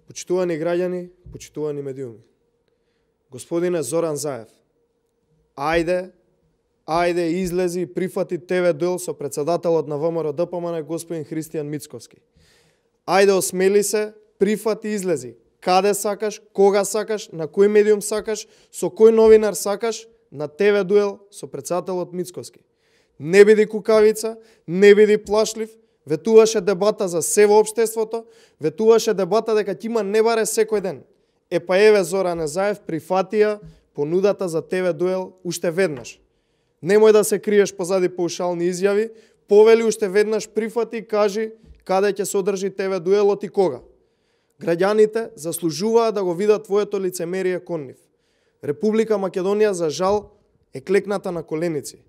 Почитувани граѓани, почитувани медиуми. Господине Зоран Заев, ајде излези и прифати ТВ дуел со председателот на ВМРО ДПМН господин Христијан Мицковски. Ајде осмели се, прифати излези. Каде сакаш, кога сакаш, на кој медиум сакаш, со кој новинар сакаш, на ТВ дуел со председателот Мицковски. Не биди кукавица, не биди плашлив, ветуваше дебата за се во општеството, ветуваше дебата дека ќе има не баре секој ден. Па еве Зоране Заев прифатија понудата за ТВ дуел уште веднаш. Немој да се криеш позади паушални изјави, повели уште веднаш прифати и кажи каде ќе се одржи ТВ дуелот и кога. Граѓаните заслужуваат да го видат твоето лицемерие кон нив. Република Македонија за жал е клекната на коленици.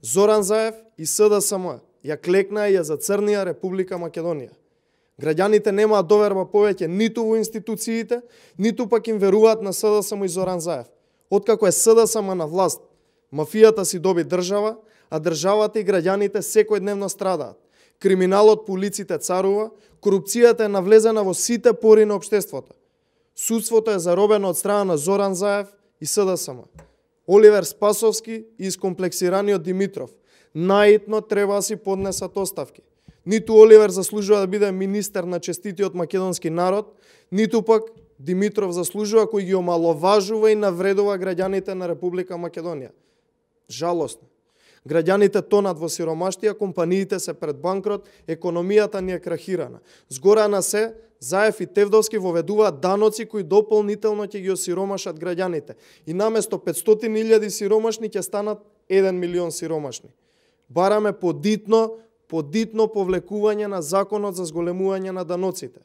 Зоран Заев и СДСМ ја клекнаа и ја зацрнија Република Македонија. Граѓаните немаат доверба повеќе ниту во институциите, ниту пак им веруваат на СДСМ и Зоран Заев. Откако е СДСМ на власт, мафијата си доби држава, а државата и граѓаните секојдневно страдаат. Криминалот по улиците царува, корупцијата е навлезена во сите пори на општеството. Судството е заробено од страна на Зоран Заев и СДСМ. Оливер Спасовски и искомплексираниот Димитров наитно треба да си поднесат оставки. Ниту Оливер заслужува да биде министер на честитиот македонски народ, ниту пак Димитров заслужува кој ги омаловажува и навредува граѓаните на Република Македонија. Жалосно. Граѓаните тонат во сиромаштија, компаниите се пред банкрот, економијата ни е крахирана. Згора на се, Заев и Тевдовски воведуваат даноци кои дополнително ќе ги осиромашат граѓаните. И наместо 500.000 сиромашни ќе станат 1 милион сиромашни. Бараме подитно повлекување на законот за зголемување на даноците.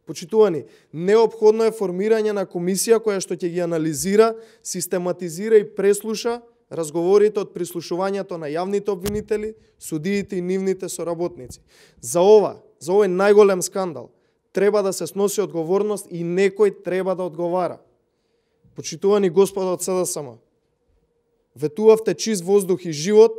Почитувани, неопходно е формирање на комисија која што ќе ги анализира, систематизира и преслуша разговорите од прислушувањето на јавните обвинители, судиите и нивните соработници. За овој најголем скандал треба да се сноси одговорност и некој треба да одговара. Почитувани господа од СДСМ, ветувавте чист воздух и живот,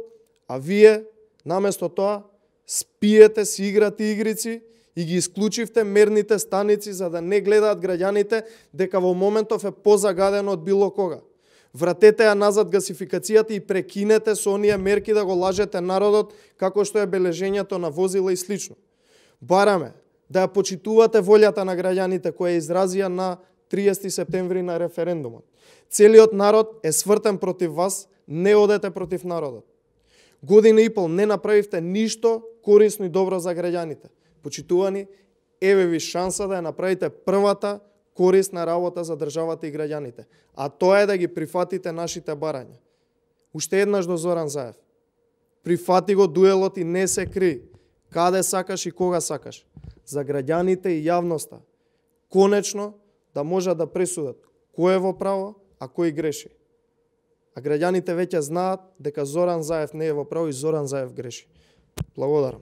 а вие наместо тоа спиете, си играте игрици и ги исклучивте мерните станици за да не гледаат граѓаните дека во моментов е позагадено од било кога. Вратете ја назад гасификацијата и прекинете со оние мерки да го лажете народот како што е бележењето на возила и слично. Бараме да ја почитувате волјата на граѓаните која изразија на 30 септември на референдумот. Целиот народ е свртен против вас, не одете против народот. Година и пол не направивте ништо корисно и добро за граѓаните. Почитувани, еве ви шанса да ја направите првата корисна работа за државата и граѓаните, а тоа е да ги прифатите нашите барања. Уште еднаш до Зоран Заев. Прифати го дуелот и не се кри. Каде сакаш и кога сакаш. За граѓаните и јавноста. Конечно да можат да пресудат кој е во право, а кој греши. А граѓаните веќе знаат дека Зоран Заев не е во право и Зоран Заев греши. Благодарам.